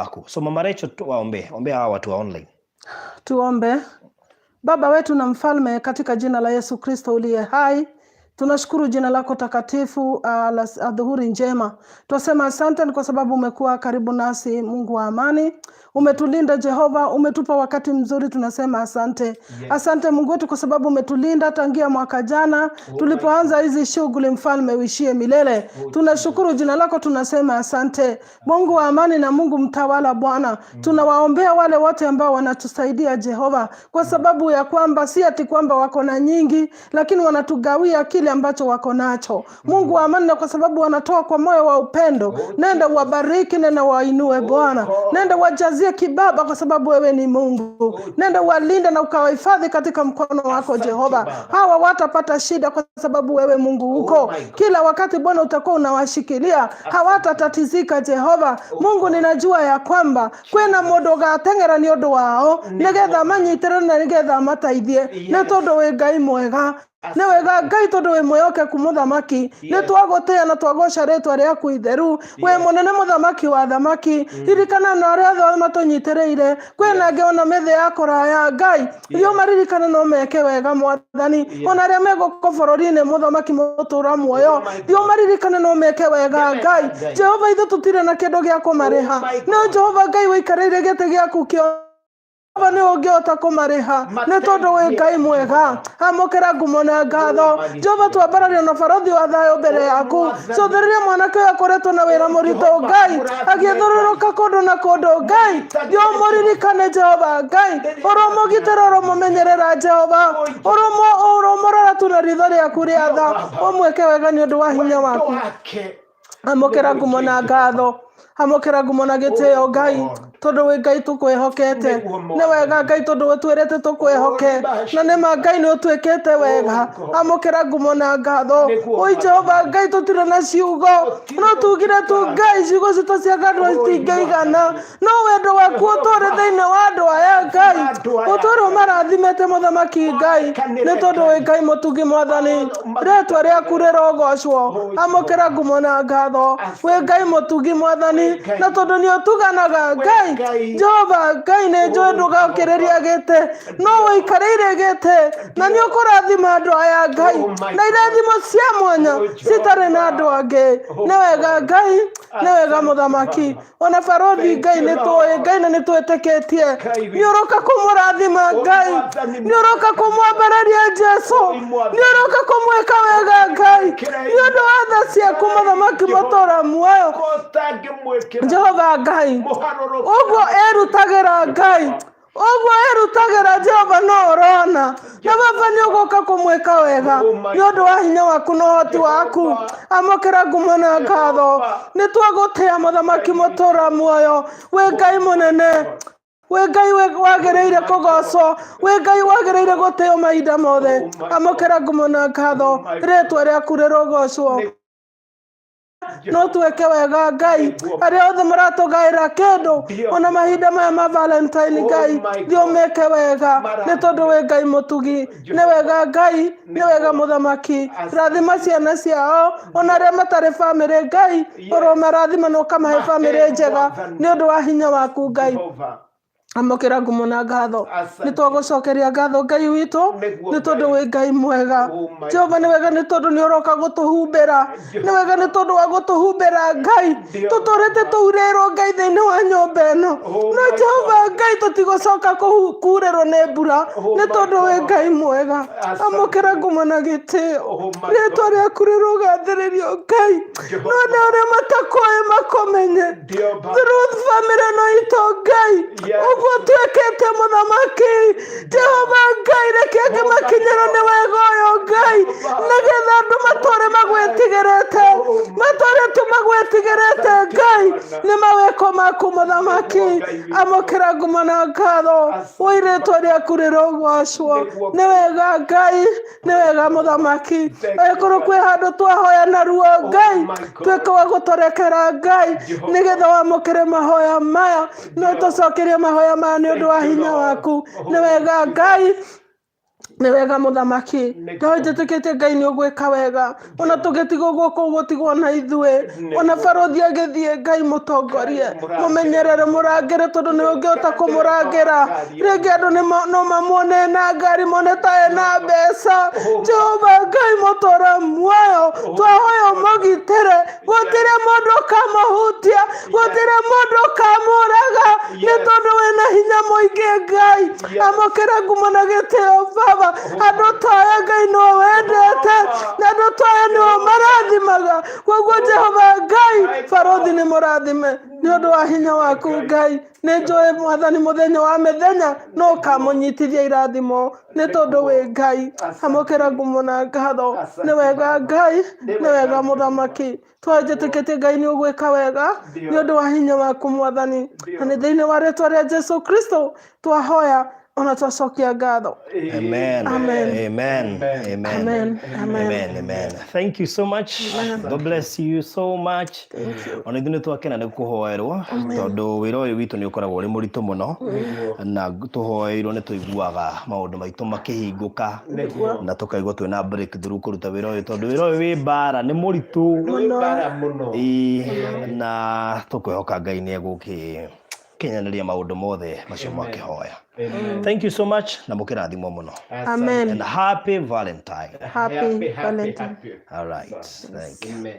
Wako. So Mama Rachel, tu waombee, ombea hawa watu wa online. Tuombe. Baba wetu na mfalme, katika jina la Yesu Kristo uliye hai, tunashukuru jina lako takatifu la adhuhuri njema. Twasema asante ni kwa sababu umekuwa karibu nasi, Mungu wa amani. Umetulinda Jehova, umetupa wakati mzuri, tunasema asante. Asante Mungu wetu kwa sababu umetulinda tangia mwaka jana tulipoanza hizi shughuli, mfalme uishie milele. Tunashukuru jina lako, tunasema asante. Mungu wa amani na Mungu mtawala, Bwana, tunawaombea wale wote ambao wanatusaidia Jehova, kwa sababu ya kwamba si ati kwamba wako na nyingi, lakini wanatugawia kile ambacho wako nacho. Mungu wa amani, na kwa sababu wanatoa kwa moyo wa upendo, nenda uwabariki, nenda wainue Bwana, nenda wajazie kibaba, kwa sababu wewe ni Mungu. Nenda uwalinde na ukawahifadhi katika mkono wako Jehova. Hawa watapata shida kwa sababu wewe Mungu uko kila wakati Bwana, utakuwa unawashikilia, hawatatatizika Jehova Mungu. Ninajua ya kwamba kwĩna mũndũ ũgateng'era nĩ ũndũ wao nĩgetha manyitĩrĩre na nĩgetha mateithie, nĩ tondũ wĩ Ngai mwega. Nĩ wega Ngai, tondũ wĩ mwĩhokeku mũthamaki. Nĩ twagũtĩĩa na twagoca rĩtwa rĩaku itheru, wĩ mũnene, mũthamaki wa thamaki. Ririkana na arĩa othe matũnyitĩrĩire. Kwĩna angĩ ona mĩthĩ ya kũraya, Ngai, iria ũmaririkane no meke wega, mwathani. Ona arĩa me gũkũ bũrũri-inĩ, mũthamaki mũtũra muoyo, thiĩ ũmaririkane no meke wega, Ngai Jehova. Ithuĩ tũtirĩ na kĩndũ gĩa kũmarĩha, no Jehova Ngai wĩikarĩire gĩtĩ gĩaku kĩa Jehova, nĩ ũngĩhota kũmarĩha, nĩ tondũ wĩ Ngai mwega. Amũkĩra ngumo na ngatho, Jehova. Twambararia na barothi wa thayũ mbere yaku. Cũthĩrĩria mwanake ũyũ akoretwo na wĩra mũritũ, Ngai, agĩthũrũrũka kũndũ na kũndũ. Ngai, thiĩ ũmũririkane, Jehova Ngai. Ũromũgitĩra, ũromũmenyerera, Jehova, ũromũrora tu na ritho rĩaku rĩa tha, ũmwĩke wega nĩ ũndũ wa hinya waku. Amũkĩra ngumo na ngatho, amũkĩra ngumo na gĩtĩo, Ngai, tondũ wĩ Ngai tũkwĩhokete. Nĩ wega, Ngai, tondũ ũtwĩrĩte tũkwĩhoke, na nĩ ma, Ngai, nĩ ũtwĩkĩte wega. Amũkĩra ngumo na ngatho. Oi Jehova Ngai, tũtirĩ na ciugo, no tugire tu, Ngai, ciugo citũ cia ngatho citingĩigana, no wendo waku ũtũre thĩinĩ wa andũ aya, Ngai, ũtũre ũmarathimĩte, mũthamaki Ngai, nĩ tondũ wĩ Ngai mũtugi. Mwathani, rĩtwa rĩaku rĩrogocwo. Amũkĩra ngumo na ngatho. Wĩ Ngai mũtugi, mwathani, na tondũ nĩ ũtuganaga, Ngai Jehova Ngai, nĩ njũĩ ndũgokĩrĩria gĩtĩ, no wĩikarĩire gĩtĩ na nĩ ũkũrathima andũ aya, Ngai, na irathimo cia mwanya citarĩ na andũ angĩ. Nĩ wega, Ngai, nĩ wega, mũthamaki. Ona barothi, Ngai, nĩ tũĩ, Ngai, na nĩ twĩtĩkĩtie nĩ ũroka kũmũrathima, Ngai, nĩ ũroka kũmwambararia, Jesu, nĩ ũroka kũmwĩka wega, Ngai, nĩ ũndũ wa tha ciaku, mũthamaki mũtũra muoyo, Jehova Ngai. Ũguo erutagĩra, Ngai, ũguo erutagĩra, Jehova, no ũrona na baba nĩ ũgũka kũmwĩka wega nĩ ũndũ wa hinya waku na ũhoti waku. Amũkĩra ngumo na ngatho. Nĩ twagũtĩa, mũthamaki mũtũra muoyo. Wĩ Ngai mũnene, wĩ Ngai wagĩrĩire kũgocwo, wĩ Ngai wagĩrĩire gũtĩo mahinda mothe. Amũkĩra ngumo na ngatho. Rĩtwa rĩaku rĩrogocwo. No twĩke wega, Ngai. Arĩa othe maratũgaĩra kĩndũ ona mahinda maya ma Valentine, Ngai, thiĩ ũmeke wega, nĩ tondũ wĩ Ngai mũtugi. Nĩ wega, Ngai, nĩ wega, mũthamaki. Rathima ciana ciao, ona arĩa matarĩ bamĩrĩ, Ngai, ũromarathima na ũkamahe bamĩrĩ njega nĩ ũndũ wa hinya waku, Ngai. Amũkĩra ngumo na ngatho. Nĩ twagũcokeria ngatho, Ngai witũ, nĩ tondũ wĩ Ngai mwega. Jehova, nĩ wega, nĩ tondũ nĩ ũroka gũtũhumbĩra. Nĩ wega nĩ tondũ wa gũtũhumbĩra, Ngai. Tũtũrĩte tũurĩrwo, Ngai, thĩinĩ wa nyũmba ĩno, no Jehova Ngai, tũtigũcoka kurĩrwo nĩ mbura, nĩ tondũ wĩ Ngai mwega. Amũkĩra ngumo na gĩtĩo. Rĩtwa rĩaku rĩrogathĩrĩrio, Ngai. No nĩ arĩa matakũĩ makũmenye through family ĩno itũ, Ngai, ũguo twĩkĩte. Mũthamaki Jehova Ngai, reke angĩ makinyĩrwo nĩ wega ũyũ, Ngai, nĩgetha andũ matũre magwĩtigĩrĩte, matũre tu magwĩtigĩrĩte, Ngai, nĩ mawĩko maku. Mũthamaki, amũkĩra ngumo na ngatho. Ũirĩtwa rĩaku rĩrogocwo. Nĩ wega, Ngai, nĩ wega, mũthamaki. Angĩkorwo kwĩ handũ twahoya na ruo, Ngai, tuĩke wa gũtũrekera, Ngai, nĩgetha wamũkĩre mahoya maya. No tũcokerie mahoya maya nĩ ũndũ wa hinya waku. Nĩ wega, Ngai. Nĩ wega mũthamaki, no njĩtĩkĩtie Ngai nĩ ũgwĩka wega, ona tũngĩtigwo guoko ũgũtigwo na ithuĩ, ona barothi agĩthiĩ, Ngai mũtongorie, mũmenyerere, mũrangĩre, tondũ nĩ ũngĩhota kũmũrangĩra. Rĩngĩ andũ no mamuone na ngari, mone ta ena mbeca. Jehova Ngai mũtũra muoyo, twahoya ũmũgitĩre, gũtirĩ mũndũ ũkamũhutia, gũtirĩ mũndũ ũkamũraga, nĩ tondũ wĩna hinya mũingĩ. Ngai, amũkĩra ngumo na gĩtĩo. Baba, andũ ta aya Ngai no wendete, na andũ ta aya nĩo marathimaga. Koguo Jehova Ngai, barothi nĩ mũrathime nĩ ũndũ wa hinya waku. Ngai, nĩ njũĩ Mwathani, mũthenya wa mĩthenya no ũkamũnyitithia irathimo, nĩ tondũ wĩ Ngai. Amũkĩra ngumo na ngatho. Nĩ wega Ngai, nĩ wega mũthamaki. Twanjĩtĩkĩtie Ngai nĩ ũgwĩka wega nĩ ũndũ wa hinya waku Mwathani, na nĩ thĩinĩ wa rĩtwa rĩa Jesu Kristo twahoya ona twacokia ngatho. Amen. Amen. Amen. Amen. Amen. Amen. Amen. Amen. Thank you so much. God bless you so much. Ona ithuĩ nĩ twakena nĩ kũhoerwo, tondũ wĩra ũyũ witũ nĩ ũkoragwo ũrĩ mũritũ mũno, na tũhoeirwo nĩ tũiguaga maũndũ maitũ makĩhingũka na tũkaigua twĩna breakthrough kũruta wĩra ũyũ, tondũ wĩra ũyũ wĩ mbara, nĩ mũritũ. Bara mũno. Ĩĩ, na tũkwĩhoka Ngai nĩ egũkĩkinyanĩria maũndũ mothe macio mwakĩhoya. Thank you so much, na mũkĩrathimwo mũno. Amen. And happy Valentine. Happy Valentine. All right, thank you. Amen.